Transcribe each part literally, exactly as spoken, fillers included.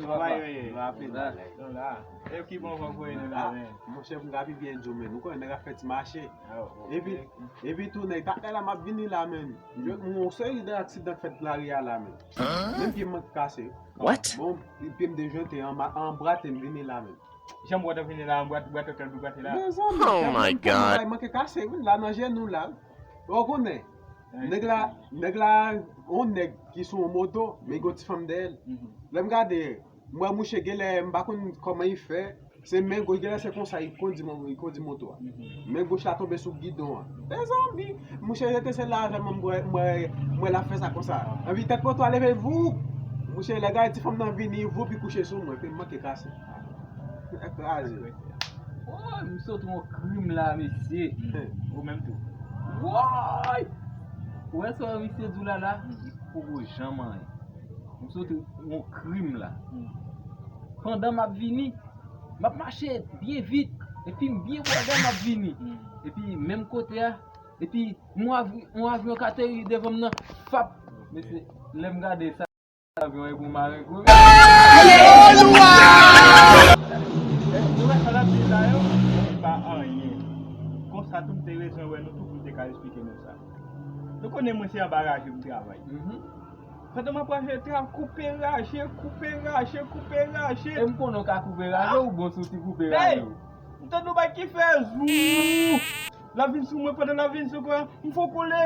Rapid. Nou la. E ki bon van voye nou la, men. Monchè, m ka pi byen di w, men. Nou konnen nèg ap fè ti mache. Epi, epi tou, nèg, ta la m ap vini la, men. Yon seri de aksidan k fèt lari a la, men. Menm pye m manke kase. What? Bon, pye m dejwente, anba, anbrate m vini la, men. Jan m wè w vini la, anbrate, brate, brate la. Mezanmi, oh my God. Manke kase, wi, la nan jenou la. Ou konnen, nèg la, nèg la, yon nèg ki sou yon moto, men gen yon ti fanm dèyè l. Lè m gade, m wè mouche genlè, m pa konn kòman li fè, se men goch, genlè se konsa li kondi, li kondi moto a. Men goch la tonbe sou gidon an. Mezanmi, mouche rete se la avè m, m wè, m wè, m wè l ap fè sa konsa. Anvi tèt moto a leve, voup! Mouche, lè gade ti fanm nan vini, voup, li kouche sou mwen, epi m manke kase. Kraze. Oh, m sot yon krim la, mesye. Ou menm tou. Woy! Ou wè sa misye di w la la? Poko janm anyen. M sot yon krim la. Pandan m ap vini, m ap mache byen vit. Epi m byen wè lè m ap vini. Epi menm kote a, epi yon avyon, yon avyon ka ateri devan m nan. Fap! Mesye, lè m gade sa. Avyon e pou maren kouri. Alelouya! Nou wè sa l ap di la yo, se pa anyen. Konsa tou m te bezwen wè nou tou pou m te ka esplike nou sa. Nou konnen mwen se anba raje m travay. Pandan m ap raje, tra koupe raje, koupe raje, koupe raje. E m konnen w ka koupe raje, ou bon sou ti koupe raje. M tande yon bagay ki fè zou. L ap vin sou mwen, pandan l ap vin sou mwen, m fè w koule,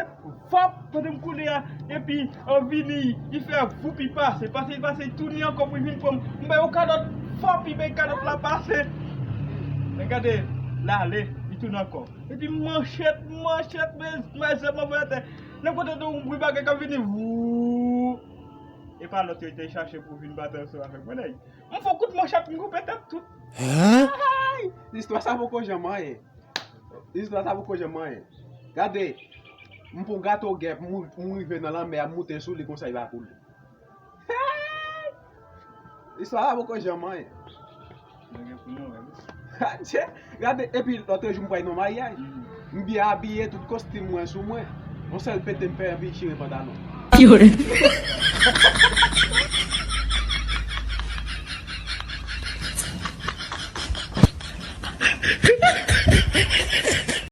fap, pandan m koule a, epi, an vini, li fè voup, li pase, pase, li pase, li tounen ankò pou li vin pran m. M bay yon kalòt, fap, li bay kalòt la pase. Men gade, l ale, li tounen ankò. Epi manchèt, manchèt, men, men, men, men, atè. Nan kote de yon bri bagay k ap vini, vou. E pa lòt yo te chache pou vin bat ansanm avèk mwen, nèg. M fè yon kout manchèt, m koupe tèt tout. Ay! Istwa sa poko janm anyen. Istwa sa poko janm anyen. Gade, m pran gato gèp, m, m rive nan lanmè a, m moute sou li konsa li pa koule. Istwa sa poko janm anyen. Nèg pou nou, wi. Adje, gade, epi lòt jou m pral nan maryaj. M byen abiye, tout kostim mwen sou mwen. Yon sèl pete m fè anvi chire pantalon. Pure.